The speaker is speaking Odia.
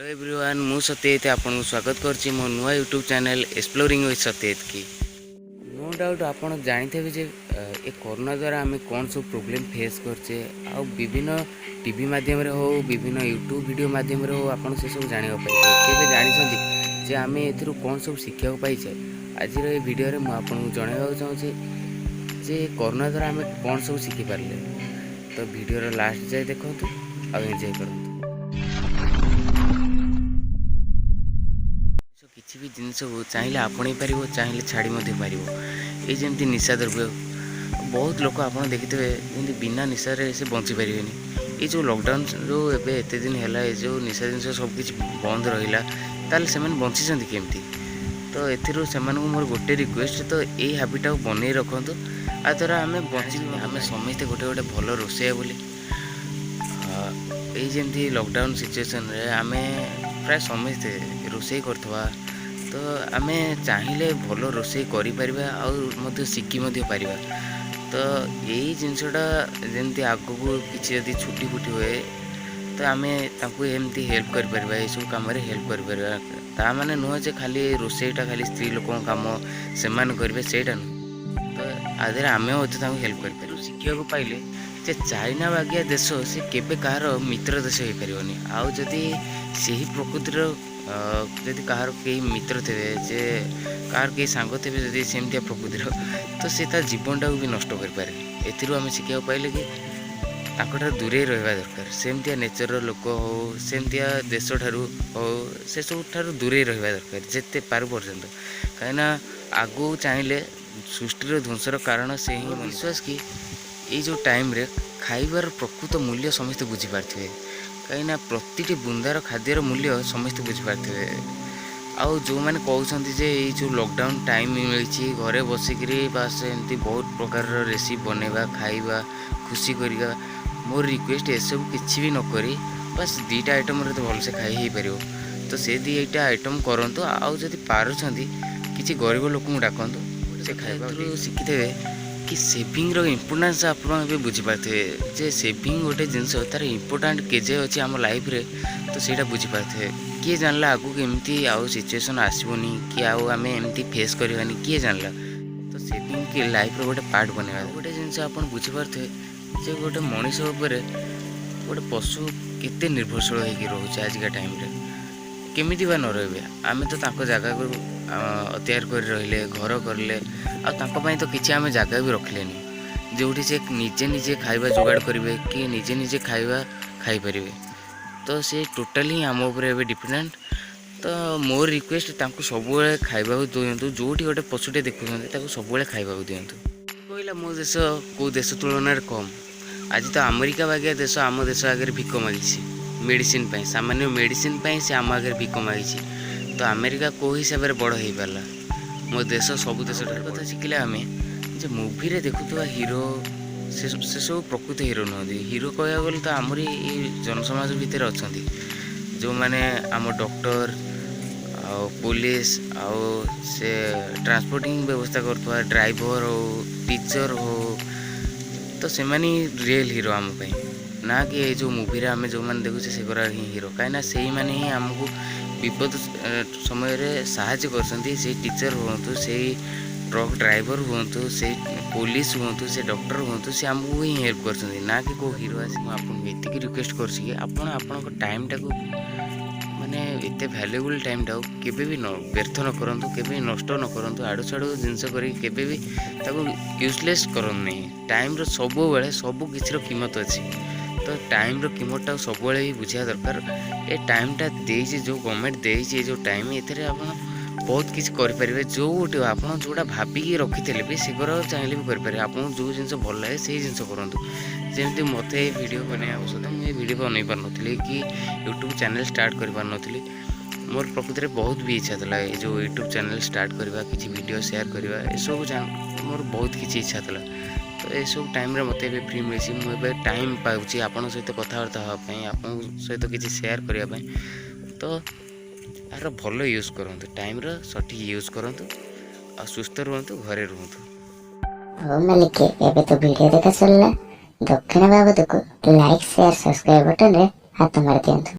ହ୍ୟାଲୋ ଏଭ୍ରିୱାନ୍, ମୁଁ ସତ୍ୟଜିତ ଆପଣଙ୍କୁ ସ୍ୱାଗତ କରୁଛି ମୋ ନୂଆ YouTube channel exploring with Satyajit କି। ନୋ ଡାଉଟ୍ ଆପଣ ଜାଣିଥିବେ ଯେ ଏ କରୋନା ଦ୍ୱାରା ଆମେ କ'ଣ ସବୁ ପ୍ରୋବ୍ଲେମ୍ ଫେସ୍ କରୁଛେ ଆଉ ବିଭିନ୍ନ ଟିଭି ମାଧ୍ୟମରେ ହଉ, ବିଭିନ୍ନ ୟୁଟ୍ୟୁବ୍ ଭିଡ଼ିଓ ମାଧ୍ୟମରେ ହଉ, ଆପଣ ସେସବୁ ଜାଣିବାକୁ ପାଇଥିବେ। କେବେ ଜାଣିଛନ୍ତି ଯେ ଆମେ ଏଥିରୁ କ'ଣ ସବୁ ଶିଖିବାକୁ ପାଇଛେ? ଆଜିର ଏ ଭିଡ଼ିଓରେ ମୁଁ ଆପଣଙ୍କୁ ଜଣାଇବାକୁ ଚାହୁଁଛି ଯେ କରୋନା ଦ୍ୱାରା ଆମେ କ'ଣ ସବୁ ଶିଖିପାରିଲେ। ତ ଭିଡ଼ିଓର ଲାଷ୍ଟ ଯାଏ ଦେଖନ୍ତୁ ଆଉ ଏନ୍ଜୟ କରନ୍ତୁ। କିଛି ବି ଜିନିଷକୁ ଚାହିଁଲେ ଆପଣେଇ ପାରିବ, ଚାହିଁଲେ ଛାଡ଼ି ମଧ୍ୟ ପାରିବ। ଏଇ ଯେମିତି ନିଶା ଦ୍ରବ୍ୟ, ବହୁତ ଲୋକ ଆପଣ ଦେଖିଥିବେ ଯେମିତି ବିନା ନିଶାରେ ସେ ବଞ୍ଚି ପାରିବେନି। ଏଇ ଯେଉଁ ଲକଡାଉନ୍ ଯେଉଁ ଏବେ ଏତେ ଦିନ ହେଲା, ଏ ଯେଉଁ ନିଶା ଜିନିଷ ସବୁ କିଛି ବନ୍ଦ ରହିଲା, ତାହେଲେ ସେମାନେ ବଞ୍ଚିଛନ୍ତି କେମିତି? ତ ଏଥିରୁ ସେମାନଙ୍କୁ ମୋର ଗୋଟେ ରିକ୍ୱେଷ୍ଟ, ତ ଏଇ ହାବିଟ୍ଟାକୁ ବନେଇ ରଖନ୍ତୁ। ଆ ଦ୍ୱାରା ଆମେ ବଞ୍ଚିବି, ଆମେ ସମସ୍ତେ ଗୋଟେ ଗୋଟେ ଭଲ ରୋଷେଇଆ ବୋଲି। ଏଇ ଯେମିତି ଲକଡାଉନ୍ ସିଚୁଏସନ୍ରେ ଆମେ ପ୍ରାୟ ସମସ୍ତେ ରୋଷେଇ କରୁଥିବା, ତ ଆମେ ଚାହିଁଲେ ଭଲ ରୋଷେଇ କରିପାରିବା ଆଉ ମଧ୍ୟ ଶିଖି ମଧ୍ୟ ପାରିବା। ତ ଏଇ ଜିନିଷଟା ଯେମିତି ଆଗକୁ କିଛି ଯଦି ଛୁଟି ଫୁଟି ହୁଏ, ତ ଆମେ ତାଙ୍କୁ ଏମିତି ହେଲ୍ପ କରିପାରିବା, ଏସବୁ କାମରେ ହେଲ୍ପ କରିପାରିବା। ତା ମାନେ ନୁହଁ ଯେ ଖାଲି ରୋଷେଇଟା ଖାଲି ସ୍ତ୍ରୀ ଲୋକଙ୍କ କାମ, ସେମାନେ କରିବେ, ସେଇଟା ନୁହଁ। ତ ଆ ଦେହରେ ଆମେ ମଧ୍ୟ ତାଙ୍କୁ ହେଲ୍ପ କରିପାରିବୁ। ଶିଖିବାକୁ ପାଇଲେ ଯେ ଚାଇନା ବାଗିଆ ଦେଶ ସେ କେବେ କାହାର ମିତ୍ର ଦେଶ ହେଇପାରିବନି। ଆଉ ଯଦି ସେହି ପ୍ରକୃତିର ଯଦି କାହାର କେହି ମିତ୍ର ଥିବେ, ଯେ କାହାର କେହି ସାଙ୍ଗ ଥିବେ ଯଦି ସେମିତିଆ ପ୍ରକୃତିର, ତ ସେ ତା ଜୀବନଟାକୁ ବି ନଷ୍ଟ କରିପାରେ। ଏଥିରୁ ଆମେ ଶିଖିବାକୁ ପାଇଲେ କି ତାଙ୍କଠାରୁ ଦୂରେଇ ରହିବା ଦରକାର। ସେମିତିଆ ନେଚରର ଲୋକ ହଉ, ସେମିତିଆ ଦେଶଠାରୁ ହଉ, ସେସବୁ ଠାରୁ ଦୂରେଇ ରହିବା ଦରକାର ଯେତେ ପାରୁ ପର୍ଯ୍ୟନ୍ତ। କାହିଁକିନା ଆଗକୁ ଚାହିଁଲେ ସୃଷ୍ଟିର ଧ୍ୱଂସର କାରଣ ସେ ହିଁ। ବିଶ୍ୱାସ କି ଏଇ ଯେଉଁ ଟାଇମ୍ରେ ଖାଇବାର ପ୍ରକୃତ ମୂଲ୍ୟ ସମସ୍ତେ ବୁଝିପାରିଥିବେ, କାହିଁକିନା ପ୍ରତିଟି ବୁନ୍ଦାର ଖାଦ୍ୟର ମୂଲ୍ୟ ସମସ୍ତେ ବୁଝିପାରିଥିବେ। ଆଉ ଯେଉଁମାନେ କହୁଛନ୍ତି ଯେ ଏଇ ଯେଉଁ ଲକଡାଉନ୍ ଟାଇମ୍ ମିଳିଛି, ଘରେ ବସିକିରି ବାସ୍ ଏମିତି ବହୁତ ପ୍ରକାରର ରେସିପି ବନେଇବା, ଖାଇବା, ଖୁସି କରିବା, ମୋର ରିକ୍ୱେଷ୍ଟ, ଏସବୁ କିଛି ବି ନକରି ବାସ୍ 2ଟା ଆଇଟମ୍ରେ ତ ଭଲସେ ଖାଇ ହେଇପାରିବ। ତ ସେ 2ଟା ଆଇଟମ୍ କରନ୍ତୁ। ଆଉ ଯଦି ପାରୁଛନ୍ତି, କିଛି ଗରିବ ଲୋକଙ୍କୁ ଡାକନ୍ତୁ ସେ ଖାଇବା। ଶିଖିଥିବେ କି ସେଭିଂର ଇମ୍ପୋର୍ଟାନ୍ସ ଆପଣ ଏବେ ବୁଝିପାରିଥିବେ ଯେ ସେଭିଂ ଗୋଟେ ଜିନିଷ, ତା'ର ଇମ୍ପୋର୍ଟାଣ୍ଟ କେତେ ଅଛି ଆମ ଲାଇଫ୍ରେ, ତ ସେଇଟା ବୁଝିପାରିଥିବେ। କିଏ ଜାଣିଲା ଆଗକୁ ଏମିତି ଆଉ ସିଚୁଏସନ୍ ଆସିବନି କି ଆଉ ଆମେ ଏମିତି ଫେସ୍ କରିବାନି, କିଏ ଜାଣିଲା? ତ ସେଭିଂ କି ଲାଇଫ୍ର ଗୋଟେ ପାର୍ଟ ବନେଇବା। ଗୋଟେ ଜିନିଷ ଆପଣ ବୁଝିପାରୁଥିବେ ଯେ ଗୋଟେ ମଣିଷ ଉପରେ ଗୋଟେ ପଶୁ କେତେ ନିର୍ଭରଶୀଳ ହେଇକି ରହୁଛି ଆଜିକା ଟାଇମ୍ରେ। କେମିତି ବା ନ ରହିବେ? ଆମେ ତ ତାଙ୍କ ଜାଗାକୁ ତିଆରି କରି ରହିଲେ, ଘର କରିଲେ, ଆଉ ତାଙ୍କ ପାଇଁ ତ କିଛି ଆମେ ଜାଗା ବି ରଖିଲେନି ଯେଉଁଠି ସେ ନିଜେ ନିଜେ ଖାଇବା ଯୋଗାଡ଼ କରିବେ କି ନିଜେ ନିଜେ ଖାଇବା ଖାଇପାରିବେ। ତ ସେ ଟୋଟାଲି ହିଁ ଆମ ଉପରେ ଏବେ ଡିପେଣ୍ଡେଣ୍ଟ। ତ ମୋର ରିକ୍ୱେଷ୍ଟ, ତାଙ୍କୁ ସବୁବେଳେ ଖାଇବାକୁ ଦିଅନ୍ତୁ। ଯେଉଁଠି ଗୋଟେ ପଶୁଟେ ଦେଖୁଛନ୍ତି, ତାକୁ ସବୁବେଳେ ଖାଇବାକୁ ଦିଅନ୍ତୁ। କହିଲା ମୋ ଦେଶ କେଉଁ ଦେଶ ତୁଳନାରେ କମ୍? ଆଜି ତ ଆମେରିକା ବାଗିଆ ଦେଶ ଆମ ଦେଶ ଆଗରେ ଭିକ ମାଗିଛି ମେଡ଼ିସିନ ପାଇଁ। ସାମାନ୍ୟ ମେଡ଼ିସିନ ପାଇଁ ସେ ଆମ ଆଗରେ ଭିକ ମାଗିଛି। ତ ଆମେରିକା କେଉଁ ହିସାବରେ ବଡ଼ ହେଇପାରିଲା? ମୋ ଦେଶ ସବୁ ଦେଶଠାରୁ କଥା ଶିଖିଲେ ଆମେ ଯେ ମୁଭିରେ ଦେଖୁଥିବା ହିରୋ ସେ ସେସବୁ ପ୍ରକୃତ ହିରୋ ନୁହନ୍ତି। ହିରୋ କହିବାକୁ ଗଲେ ତ ଆମରି ଏଇ ଜନସମାଜ ଭିତରେ ଅଛନ୍ତି, ଯେଉଁମାନେ ଆମ ଡକ୍ଟର ଆଉ ପୋଲିସ ଆଉ ସେ ଟ୍ରାନ୍ସପୋର୍ଟିଂ ବ୍ୟବସ୍ଥା କରୁଥିବା ଡ୍ରାଇଭର ହଉ, ଟିଚର ହଉ, ତ ସେମାନେ ହିଁ ରିଏଲ୍ ହିରୋ ଆମ ପାଇଁ, ନା କି ଏଇ ଯେଉଁ ମୁଭିରେ ଆମେ ଯେଉଁମାନେ ଦେଖୁଛେ ସେଗୁଡ଼ା ହିଁ ହିରୋ। କାହିଁକିନା ସେଇମାନେ ହିଁ ଆମକୁ ବିପଦ ସମୟରେ ସାହାଯ୍ୟ କରୁଛନ୍ତି। ସେଇ ଟିଚର ହୁଅନ୍ତୁ, ସେଇ ଟ୍ରକ୍ ଡ୍ରାଇଭର ହୁଅନ୍ତୁ, ସେଇ ପୋଲିସ ହୁଅନ୍ତୁ, ସେ ଡକ୍ଟର ହୁଅନ୍ତୁ, ସେ ଆମକୁ ହିଁ ହେଲ୍ପ କରୁଛନ୍ତି, ନା କି କେଉଁ ହିରୋ ଆସି। ମୁଁ ଆପଣଙ୍କୁ ଏତିକି ରିକ୍ୱେଷ୍ଟ କରୁଛି କି ଆପଣ ଆପଣଙ୍କ ଟାଇମ୍ଟାକୁ, ମାନେ ଏତେ ଭ୍ୟାଲୁଏବୁଲ୍ ଟାଇମ୍ଟାକୁ କେବେ ବି ନ ବ୍ୟର୍ଥ ନ କରନ୍ତୁ, କେବେ ବି ନଷ୍ଟ ନ କରନ୍ତୁ, ଆଡ଼ୁ ସାଡ଼ୁ ଜିନିଷ କରିକି କେବେ ବି ତାକୁ ୟୁଜଲେସ୍ କରନ୍ତୁ ନାହିଁ। ଟାଇମ୍ର ସବୁବେଳେ ସବୁ କିଛିର କିମତ ଅଛି। ତ ଟାଇମ୍ର କିମତଟାକୁ ସବୁବେଳେ ବି ବୁଝିବା ଦରକାର। ଏ ଟାଇମ୍ଟା ଦେଇଛି ଯେଉଁ ଗଭର୍ଣ୍ଣମେଣ୍ଟ ଦେଇଛି, ଏ ଯେଉଁ ଟାଇମ୍, ଏଥିରେ ଆପଣ ବହୁତ କିଛି କରିପାରିବେ। ଯେଉଁଠି ଆପଣ ଯେଉଁଟା ଭାବିକି ରଖିଥିଲେ ବି ସେଗୁଡ଼ା ଚାହିଁଲେ ବି କରିପାରିବେ। ଆପଣଙ୍କୁ ଯେଉଁ ଜିନିଷ ଭଲ ଲାଗେ, ସେଇ ଜିନିଷ କରନ୍ତୁ। ଯେମିତି ମୋତେ ଏ ଭିଡ଼ିଓ ବନେଇବା ଔଷଧ, ମୁଁ ଏ ଭିଡ଼ିଓ ବନେଇ ପାରୁନଥିଲି କି ୟୁଟ୍ୟୁବ୍ ଚ୍ୟାନେଲ୍ ଷ୍ଟାର୍ଟ କରିପାରୁନଥିଲି। ମୋର ପ୍ରକୃତରେ ବହୁତ ବି ଇଚ୍ଛା ଥିଲା ଏ ଯେଉଁ ୟୁଟ୍ୟୁବ୍ ଚ୍ୟାନେଲ୍ ଷ୍ଟାର୍ଟ କରିବା, କିଛି ଭିଡ଼ିଓ ସେୟାର କରିବା, ଏସବୁ ମୋର ବହୁତ କିଛି ଇଚ୍ଛା ଥିଲା। ତ ଏସବୁ ଟାଇମ୍ରେ ମୋତେ ଏବେ ଫ୍ରି ମିଳିଛି। ମୁଁ ଏବେ ଟାଇମ୍ ପାଉଛି ଆପଣଙ୍କ ସହିତ କଥାବାର୍ତ୍ତା ହେବା ପାଇଁ, ଆପଣଙ୍କ ସହିତ କିଛି ସେୟାର କରିବା ପାଇଁ। ତ ଏହାର ଭଲ ୟୁଜ୍ କରନ୍ତୁ, ଟାଇମ୍ର ସଠିକ୍ ୟୁଜ୍ କରନ୍ତୁ ଆଉ ସୁସ୍ଥ ରୁହନ୍ତୁ, ଘରେ ରୁହନ୍ତୁ। ହଉ ମାଲିକେ, ଏବେ ତ ଭିଡ଼ିଓ ଦେଖା ସରିଲା। ଦକ୍ଷିଣା ବାବଦକୁ ଲାଇକ୍, ସେୟାର, ସବସ୍କ୍ରାଇବ୍ ବଟନରେ ହାତ ମାରି ଦିଅନ୍ତୁ।